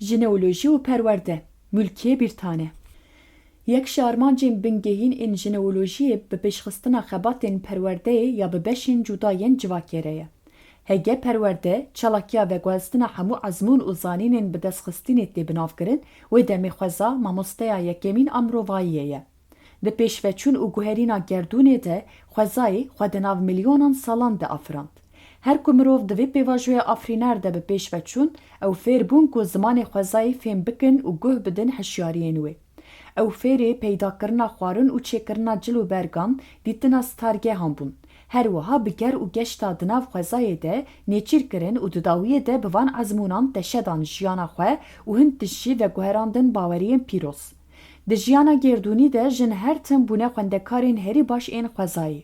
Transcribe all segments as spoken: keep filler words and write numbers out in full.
Jineolojî û perwerde, Mülkiye Birtane. Yek ji armancên bingehîn ên jineolojiyê bi pêşxistina xebatên perwerdeyê ya bi beşên cuda yên civakê re ye. Hege perwerde, çalakiya veguhestina hemû ezmûn û zanînên bi destxistinê tê binavkirin, wê demê xweza mamosteya yekemîn a mirovahiyê ye. Di pêşveçûn û guherîna gerdûnê de xwezayê xwe di nav milyonan salan de afirand. Her ku mirov di vê pêvajoya afirîner de bi pêş ve çûn, ew fêr bûn ku zimanê xwezayê fêm bikin û guh bidin hişyariyên wê. Ew fêrê peydakirina xwarin û çêkirina cil û bergan, dîtina stargehan bûn. Her wiha bi ger û geşta di nav xwezayê de nêçîr kirin û di dawiyê de bi van ezmûnan teşe dan jiyana xwe û hin tişt jî veguherandin baweriyên pîroz. Di jiyana gêrdûnî de jin her tim bûne xwendekarên herî baş ên xwezayê.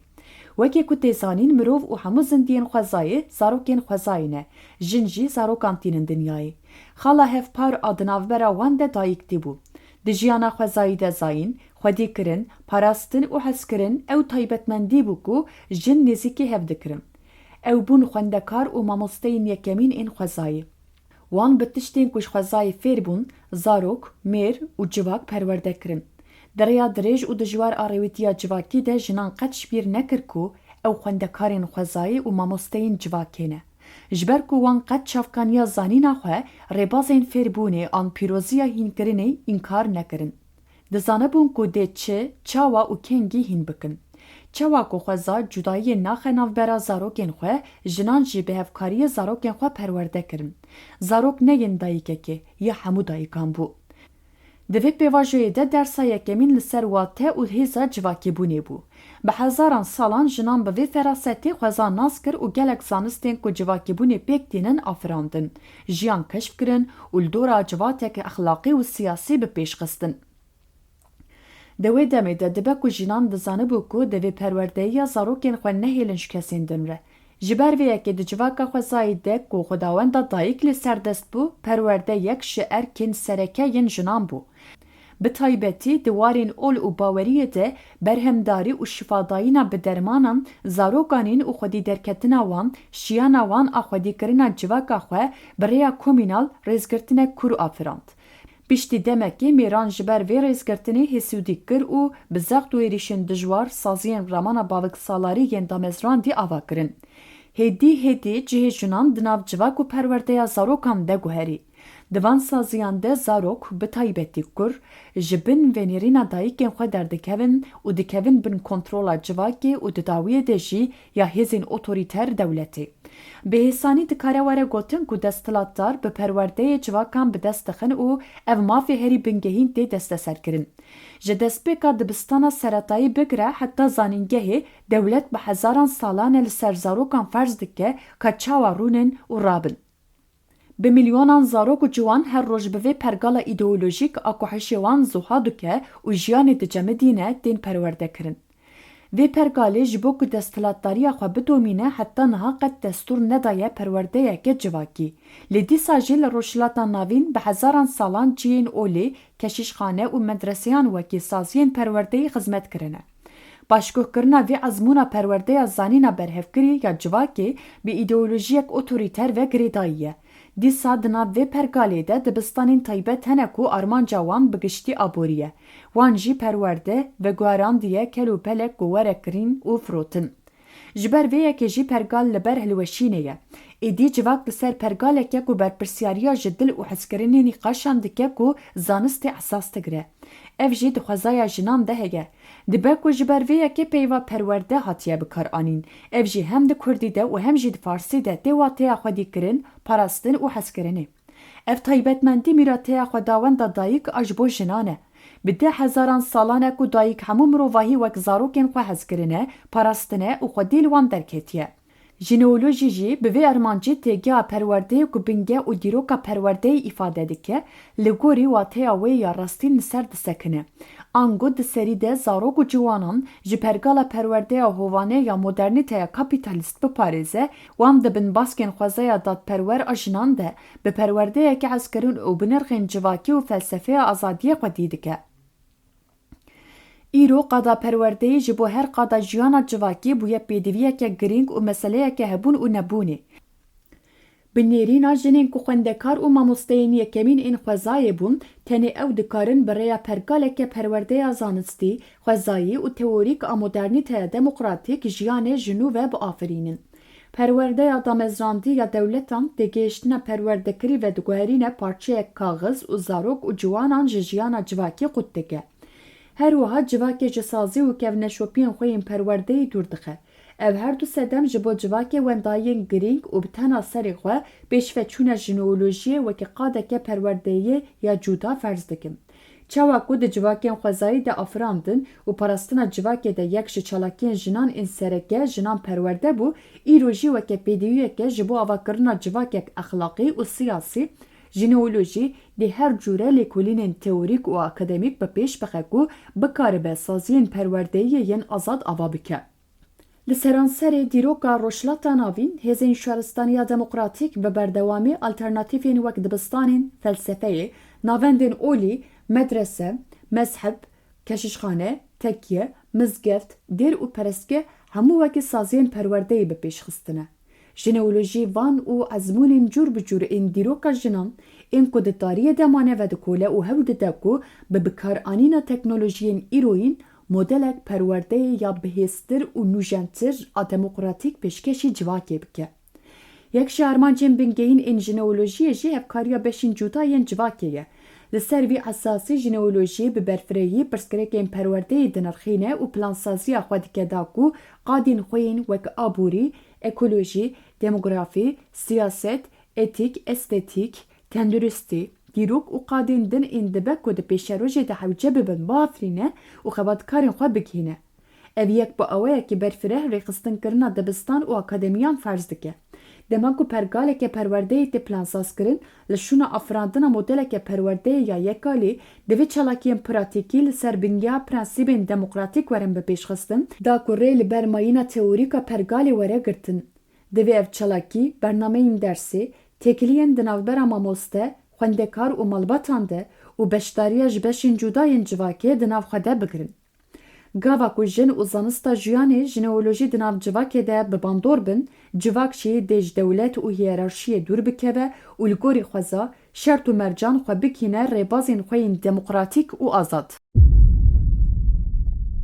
Wekî ku tê zanîn, mirov û hemû zindiyên xwezayê zarokên xwezayê ne. Jin jî zarokan tînin dinyayê. Xala hevpar a di navbera wan de dayik tîbû. Di jiyana xwezayî de zayîn, xwedîkirin, parastin û hezkirin ew taybetmendî bû ku jin nêzîkî hev dikirin. Ew bûn xwendekar û mamosteyên yekemîn ên xwezayê. Wan bi tiştên ku ji xwezayê fêr bûn, zarok, mêr û civak perwerde kirin. Di rêya dirêj û dijwar a rêwîtiya civakî de jinan qet ji bîr nekir ku ew xwendekarên xwezayê û mamosteyên civakê ne. Ji ber ku wan qet çavkaniya zanîna xwe, rêbazên fêrbûnê an pîroziya hînkirinê înkar nekirin. Dizanibûn ku dê çi, çawa û kengî hîn bikin. Çawa ku xweza cudayiyê naxe navbera zarokên xwe, jinan jî bi hevkariyê zarokên xwe perwerde kirin. Zarok ne yên dayikekê, ya hemû dayikan bû. Di vê pêvajoyê de dersa yekemîn li ser wate û hêza civakîbûnê bû. Bi hezaran salan jinan bi vê ferasetê xweza nas kir û gelek zanistên ku civakîbûnê pêk tînin afirandin, jiyan keşf kirin û li dora civateke exlaqî û siyasî bi pêş xistin. Di wê demê de dibe ku jinan dizanibû ku divê perwerdeyiya zarokên xwe nehêlin ji kesên din re. Ji ber vê yekê di civaka xwezayî de ku xwedawenda dayik li ser dest bû, perwerde yek ji erkên sereke yên jinan bû. Bi taybetî di warên ol û baweriyê de berhemdarî û şifadayîna bi dermanan, zarokanîn û xwedî derketina wan, şiyana wan a xwedîkirina civaka xwe bi rêya komînal rêzgirtinek kûr afirand. Piştî demekê mêran ji ber vê rêzgirtinê hêsûdî kir û bi zext û êrîşên dijwar saziyên ramana baviksalarî yên damezrandî ava kirin. Hêdî hêdî cihê jinan di nav civak û perwerdeya zarokan de guherî. Di van saziyan de zarok, bi taybetî kur, ji bin venêrîna dayikên xwe derdikevin û dikevin bin kontrola civakê û di dawiyê de jî ya hêzên otorîter dewletê. Bi hêsanî dikare were gotin ku desthilatdar bi perwerdeyê civakan bi dest dixin û ev mafê herî bingehîn tê desteserkirin. Ji destpêka dibistana seretayî bigire heta zanîngehê, dewlet bi hezaran salan e li ser zarokan ferz dike ka çawa rûnin û rabin. Bi milyonan zarok û ciwan her roj bi vê pergala îdeolojîk a ku hişê wan zuha dike û jiyanê dicemidîne, tên perwerdekirin. Vê pergalê ji bo ku desthilatdariya xwe bidomîne, heta niha qet destûr nedaye perwerdeyeke civakî. Lê dîsa jî li Rojhilata Navîn bi hezaran salan cihên olê, keşîşxane û medreseyan wekî saziyên perwerdeyî xizmet kirine. Paşguhkirina vê ezmûna perwerdeya zanîna berhevkirî ya civakê bi îdeolojiyek otorîter ve girêdayî ye. Dîsa di nav vê pergalê de dibistanên taybet hene ku armanca wan bi giştî aborî ye. Wan jî perwerde, veguherandiye kel û pelek ku were kirîn û firotin. Ji ber vê yekê jî pergal li ber hilweşînê ye. Êdî civak li ser pergaleke ku berpirsiyariya ji dil û hezkirinê nîqaşan dike ku zanistê esas digire. Ev jî di xwezaya jinan de heye. Dibe ku ji ber vê yekê peyva perwerde hatiye bikaranîn. Ev jî hem di kurdî de û hem jî di farsî de tê wateya xwedîkirin, parastin û hezkirinê. Ev taybetmendî mîrateya xwedawenda dayik a ji bo jinan e. Bi deh hezaran salan e ku dayik hemû mirovahî wek zarokên xwe hez kirine, parastine û xwedî li wan derketiye. Jineolojî jî bi vê armancê têgeha perwerdeyê ku bingeh û dîroka perwerdeyê îfade dike, li gorî wateya wê ya rastîn li ser disekine. Ango di serî de zarok û ciwanan ji pergala perwerdeya hovane ya modernîteya kapîtalîst biparêze, wan di bin baskên xwezaya dadperwer a jinan de bi perwerdeyeke hezkirin û bi nirxên civakî û felsefeya azadiyê xwedî dike. Îro qada perwerdeyî ji bo her qada jiyana civakî bûye pêdiviyeke girîng û meseleyeke hebûn û nebûnê. Bi nêrîna jinên ku xwendekar û mamosteyên yekemîn ên xwezayê bûn, tenê ew dikarin bi rêya pergaleke perwerdeya zanistî, xwezayî û teorîk a modernîteya demokratîk jiyanê ji nû ve biafirînin. Perwerdeya damezrandî ya dewletan têgihiştina perwerdekirî vediguherîne parçeyek kaxiz û zarok û ciwanan ji jiyana civakî qut dike. Her wiha civakê ji sazî û kevneşopiyên xwe yên perwerdeyî dûr dixe. Ev her du sedem ji bo civakê wendayiyên girîng û bi tena serê xwe pêşveçûna jineolojiyê wekî qadeke perwerdeyê ya cuda ferz dikin. Çawa ku di civakên xwezayî de afirandin û parastina civakê de yek ji çalakiyên jinan ên sereke jinan perwerde bû, îro jî weke pêdiviyeke ji bo avakirina civakek exlaqî û siyasî, jineolojî dê her cûre lêkolînên teorîk û akademîk bi pêş bixe ku bikaribe saziyên perwerdeyiyê yên azad ava bike. Li seranserê dîroka Rojhilata Navîn, hêzên şaristaniya demokratîk bi berdewamî alternatîfên wek dibistanên felsefeyê, navendên olî, medrese, mezheb, keşişxane, tekiye, mizgeft, dêr û perestgeh hemû wekî saziyên perwerdeyê bi pêş xistine. Jineolojî van û ezmûnên cûr bi cûr ên dîroka jinan ên ku di tariyê de mane vedikole û hewl dide ku bi bikaranîna teknolojiyên îroyîn modelek perwerdeyê ya bihêztir û nûjentir a demokratîk pêşkêşî civakê bike. Yek ji armancên bingehîn ên jineolojiyê jî hevkariya beşên cuda yên civakê ye. Li ser vî esasî jineolojî bi berfirehî pirsgirêkên perwerdeyê dinirxîne û plansaziya xwe dike da ku qadên xwe yên wek aborî, ekolojî, demografî, siyaset, etîk, estetîk, tenduristî, dîrok û qadên din ên dibe ku di pêşerojê de hewce bibin biafirîne û xebatkarên xwe bigihîne. Ev yek bi awayekî berfireh rêxistinkirina dibistan û akademiyan ferz dike. Dema ku pergaleke perwerdeyê tê plansazkirin, li şûna afirandina modeleke perwerdeyê ya yekalî, divê çalakiyên pratîkî li ser bingeha prensîbên demokratîk werin bipêşxistin, da ku rê li ber mayîna teorîk a pergalê were girtin. Divê ev çalakî, bernameyên dersê, têkiliyên di navbera mamoste, xwendekar û malbatan de û beşdariya ji beşên cuda yên civakê di nav xwe de bigirin. Gava ku jin û zanista jiyanê, jineolojî di nav civakê de bi bandor bin, civak jî dê ji dewlet û hiyerarşiyê dûr bikeve û li gorî xweza, şert û mercan xwe bigihîne rêbazên xwe yên demokratîk û azad.